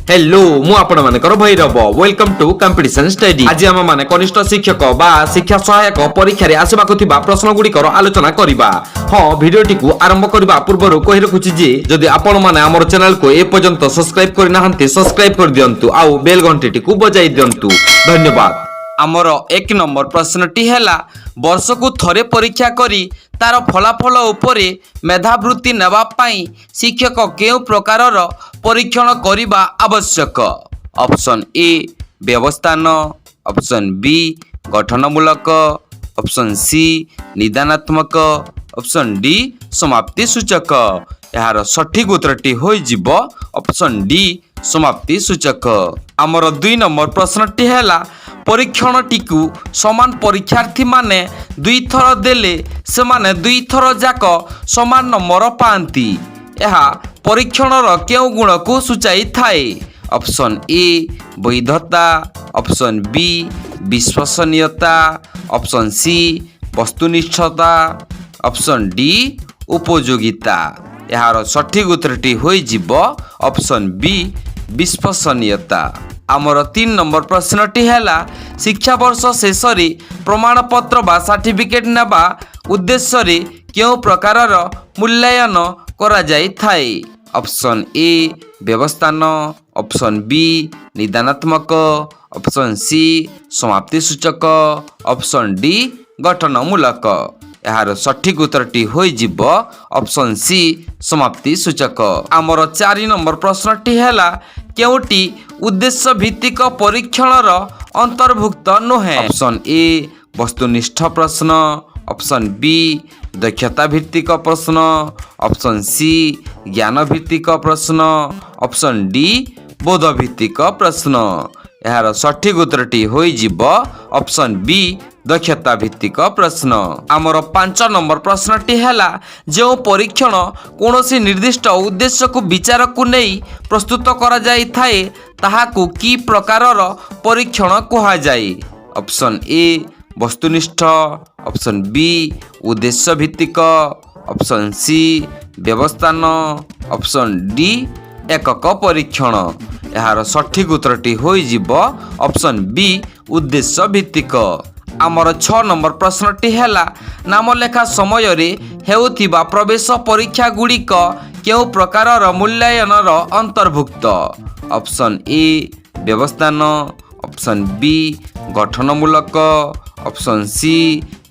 Hello, ମୁଁ ଆପଣମାନଙ୍କର Bhairav. Welcome to Competition Study. ଆଜି ଆମେ ମାନେ କନିଷ୍ଠ ଶିକ୍ଷକ ବା ଶିକ୍ଷା ସହାୟକ ପରୀକ୍ଷାରେ ଆସିବାକୁ ଥିବା ପ୍ରଶ୍ନ ଗୁଡ଼ିକର ଆଲୋଚନା କରିବା। ହଁ, ଭିଡିଓଟିକୁ ଆରମ୍ଭ କରିବା ପୂର୍ବରୁ କହି ରଖୁଛି ଯେ ଯଦି ଆପଣମାନେ ଆମର ଚ୍ୟାନେଲକୁ ଏ ପର୍ଯ୍ୟନ୍ତ ସବସ୍କ୍ରାଇବ କରିନାହାନ୍ତି, ସବସ୍କ୍ରାଇବ କରିଦିଅନ୍ତୁ ଆଉ ବେଲ୍ ଘଣ୍ଟିଟିକୁ ବଜାଇ ଦିଅନ୍ତୁ। ଧନ୍ୟବାଦ। ଆମର 1 ନମ୍ବର ପ୍ରଶ୍ନଟି ହେଲା, ବର୍ଷକୁ ଥରେ ପରୀକ୍ଷା କରି ତାର ଫଳାଫଳ ଉପରେ ମେଧାବୃତ୍ତି ନେବା ପାଇଁ ଶିକ୍ଷକ କେଉଁ ପ୍ରକାରର ପରୀକ୍ଷଣ କରିବା ଆବଶ୍ୟକ? ଅପସନ୍ ଏ ବ୍ୟବସ୍ଥାନ, ଅପସନ୍ ବି ଗଠନମୂଳକ, ଅପସନ୍ ସି ନିଦାନାତ୍ମକ, ଅପସନ୍ ଡି ସମାପ୍ତି ସୂଚକ। ଏହାର ସଠିକ ଉତ୍ତରଟି ହୋଇଯିବ ଅପସନ୍ ଡି ସମାପ୍ତି ସୂଚକ। ଆମର 2 ନମ୍ବର ପ୍ରଶ୍ନଟି ହେଲା, ପରୀକ୍ଷଣଟିକୁ ସମାନ ପରୀକ୍ଷାର୍ଥୀମାନେ ଦୁଇଥର ଦେଲେ ସେମାନେ ଦୁଇଥର ଯାକ ସମାନ ନମ୍ବର ପାଆନ୍ତି। ଏହା ପରୀକ୍ଷଣର କେଉଁ ଗୁଣକୁ ସୂଚାଇଥାଏ? ଅପସନ୍ ଏ ବୈଧତା, ଅପସନ୍ ବି ବିଶ୍ୱସନୀୟତା, ଅପସନ୍ ସି ବସ୍ତୁନିଷ୍ଠତା, ଅପସନ୍ ଡି ଉପଯୋଗିତା। ଏହାର ସଠିକ ଉତ୍ତରଟି ହୋଇଯିବ ଅପସନ୍ ବି ବିଶ୍ୱସନୀୟତା। ଆମର 3 ନମ୍ବର ପ୍ରଶ୍ନଟି ହେଲା, ଶିକ୍ଷାବର୍ଷ ଶେଷରେ ପ୍ରମାଣପତ୍ର ବା ସାର୍ଟିଫିକେଟ୍ ନେବା ଉଦ୍ଦେଶ୍ୟରେ କେଉଁ ପ୍ରକାରର ମୂଲ୍ୟାୟନ କରାଯାଇଥାଏ? ଅପସନ୍ ଏ ବ୍ୟବସ୍ଥାନ, ଅପସନ୍ ବି ନିଦାନାତ୍ମକ, ଅପସନ୍ ସି ସମାପ୍ତି ସୂଚକ, ଅପସନ୍ ଡି ଗଠନମୂଳକ। ଏହାର ସଠିକ ଉତ୍ତରଟି ହୋଇଯିବ ଅପସନ୍ ସି ସମାପ୍ତି ସୂଚକ। ଆମର 4 ନମ୍ବର ପ୍ରଶ୍ନଟି ହେଲା, କେଉଁଟି ଉଦ୍ଦେଶ୍ୟ ଭିତ୍ତିକ ପରୀକ୍ଷଣର ଅନ୍ତର୍ଭୁକ୍ତ ନୁହେଁ? ଅପସନ୍ ଏ ବସ୍ତୁନିଷ୍ଠ ପ୍ରଶ୍ନ, ଅପସନ୍ ବି ଦକ୍ଷତା ଭିତ୍ତିକ ପ୍ରଶ୍ନ, ଅପସନ୍ ସି ଜ୍ଞାନ ଭିତ୍ତିକ ପ୍ରଶ୍ନ, ଅପସନ୍ ଡି ବୋଧ ଭିତ୍ତିକ ପ୍ରଶ୍ନ। ଏହାର ସଠିକ ଉତ୍ତରଟି ହୋଇଯିବ ଅପସନ୍ ବି ଦକ୍ଷତା ଭିତ୍ତିକ ପ୍ରଶ୍ନ। ଆମର 5 ନମ୍ବର ପ୍ରଶ୍ନଟି ହେଲା, ଯେଉଁ ପରୀକ୍ଷଣ କୌଣସି ନିର୍ଦ୍ଦିଷ୍ଟ ଉଦ୍ଦେଶ୍ୟକୁ ବିଚାରକୁ ନେଇ ପ୍ରସ୍ତୁତ କରାଯାଇଥାଏ, ତାହାକୁ କି ପ୍ରକାରର ପରୀକ୍ଷଣ କୁହାଯାଏ? ଅପସନ୍ ଏ ବସ୍ତୁନିଷ୍ଠ, ଅପସନ୍ ବି ଉଦ୍ଦେଶ୍ୟ ଭିତ୍ତିକ, ଅପସନ୍ ସି ବ୍ୟବସ୍ଥାନ, ଅପସନ୍ ଡି ଏକକ ପରୀକ୍ଷଣ। ଏହାର ସଠିକ ଉତ୍ତରଟି ହୋଇଯିବ ଅପସନ୍ ବି ଉଦ୍ଦେଶ୍ୟ ଭିତ୍ତିକ। ଆମର 6 ନମ୍ବର ପ୍ରଶ୍ନଟି ହେଲା, ନାମଲେଖା ସମୟରେ ହେଉଥିବା ପ୍ରବେଶ ପରୀକ୍ଷା ଗୁଡ଼ିକ କେଉଁ ପ୍ରକାରର ମୂଲ୍ୟାୟନର ଅନ୍ତର୍ଭୁକ୍ତ? ଅପସନ୍ ଏ ବ୍ୟବସ୍ଥାନ, ଅପସନ୍ ବି ଗଠନମୂଳକ, ଅପସନ୍ ସି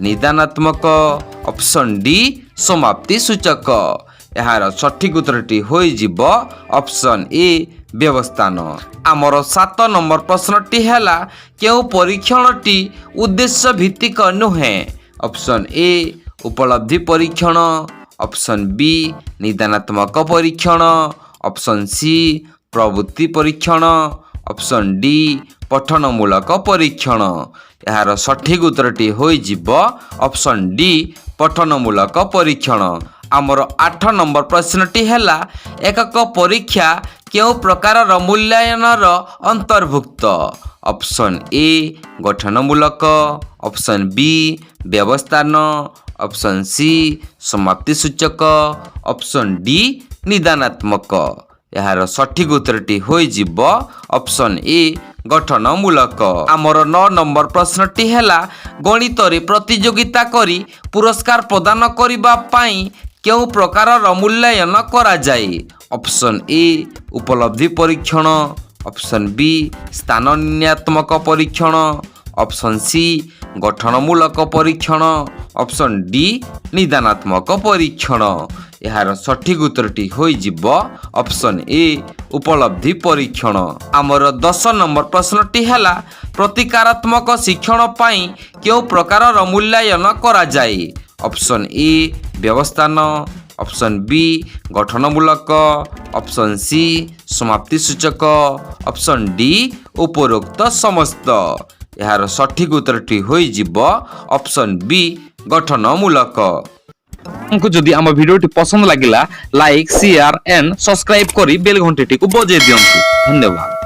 ନିଦାନାତ୍ମକ, ଅପସନ୍ ଡି ସମାପ୍ତି ସୂଚକ। ଏହାର ସଠିକ ଉତ୍ତରଟି ହୋଇଯିବ ଅପସନ୍ ଏ ବ୍ୟବସ୍ଥାନ। ଆମର 7 ନମ୍ବର ପ୍ରଶ୍ନଟି ହେଲା, କେଉଁ ପରୀକ୍ଷଣଟି ଉଦ୍ଦେଶ୍ୟ ଭିତ୍ତିକ ନୁହେଁ? ଅପସନ୍ ଏ ଉପଲବ୍ଧି ପରୀକ୍ଷଣ, ଅପସନ୍ ବି ନିଦାନାତ୍ମକ ପରୀକ୍ଷଣ, ଅପସନ୍ ସି ପ୍ରବୃତ୍ତି ପରୀକ୍ଷଣ, ଅପସନ୍ ଡି ପଠନମୂଳକ ପରୀକ୍ଷଣ। ଏହାର ସଠିକ ଉତ୍ତରଟି ହୋଇଯିବ ଅପସନ୍ ଡି ପଠନମୂଳକ ପରୀକ୍ଷଣ। ଆମର 8 ନମ୍ବର ପ୍ରଶ୍ନଟି ହେଲା, ଏକକ ପରୀକ୍ଷା କେଉଁ ପ୍ରକାରର ମୂଲ୍ୟାୟନର ଅନ୍ତର୍ଭୁକ୍ତ? ଅପସନ୍ ଏ ଗଠନମୂଳକ, ଅପସନ୍ ବି ବ୍ୟବସ୍ଥାନ, ଅପସନ୍ ସି ସମାପ୍ତି ସୂଚକ, ଅପସନ୍ ଡି ନିଦାନାତ୍ମକ। ଏହାର ସଠିକ ଉତ୍ତରଟି ହୋଇଯିବ ଅପସନ୍ ଏ ଗଠନମୂଳକ। ଆମର 9 ନମ୍ବର ପ୍ରଶ୍ନଟି ହେଲା, ଗଣିତରେ ପ୍ରତିଯୋଗିତା କରି ପୁରସ୍କାର ପ୍ରଦାନ କରିବା ପାଇଁ କେଉଁ ପ୍ରକାରର ମୂଲ୍ୟାୟନ କରାଯାଏ? ଅପସନ୍ ଏ ଉପଲବ୍ଧି ପରୀକ୍ଷଣ, ଅପସନ୍ ବି ସ୍ଥାନ ନିର୍ଣ୍ଣୟାତ୍ମକ ପରୀକ୍ଷଣ, ଅପସନ୍ ସି ଗଠନମୂଳକ ପରୀକ୍ଷଣ, ଅପସନ୍ ଡି ନିଦାନାତ୍ମକ ପରୀକ୍ଷଣ। ଏହାର ସଠିକ ଉତ୍ତରଟି ହୋଇଯିବ ଅପସନ୍ ଏ ଉପଲବ୍ଧି ପରୀକ୍ଷଣ। ଆମର 10 ନମ୍ବର ପ୍ରଶ୍ନଟି ହେଲା, ପ୍ରତିକାରାତ୍ମକ ଶିକ୍ଷଣ ପାଇଁ କେଉଁ ପ୍ରକାରର ମୂଲ୍ୟାୟନ କରାଯାଏ? ଅପସନ୍ ଏ ବ୍ୟବସ୍ଥାନ, ଅପସନ୍ ବି ଗଠନମୂଳକ, ଅପସନ୍ ସି ସମାପ୍ତି ସୂଚକ, ଅପସନ୍ ଡି ଉପରୋକ୍ତ ସମସ୍ତ। ଏହାର ସଠିକ ଉତ୍ତରଟି ହୋଇଯିବ ଅପସନ୍ ବି ଗଠନମୂଳକ। ଆପଣଙ୍କୁ ଯଦି ଆମ ଭିଡିଓଟି ପସନ୍ଦ ଲାଗିଲା, ଲାଇକ୍, ସେୟାର ଏଣ୍ଡ ସବସ୍କ୍ରାଇବ କରି ବେଲ୍ ଘଣ୍ଟିଟିକୁ ବଜାଇ ଦିଅନ୍ତୁ। ଧନ୍ୟବାଦ।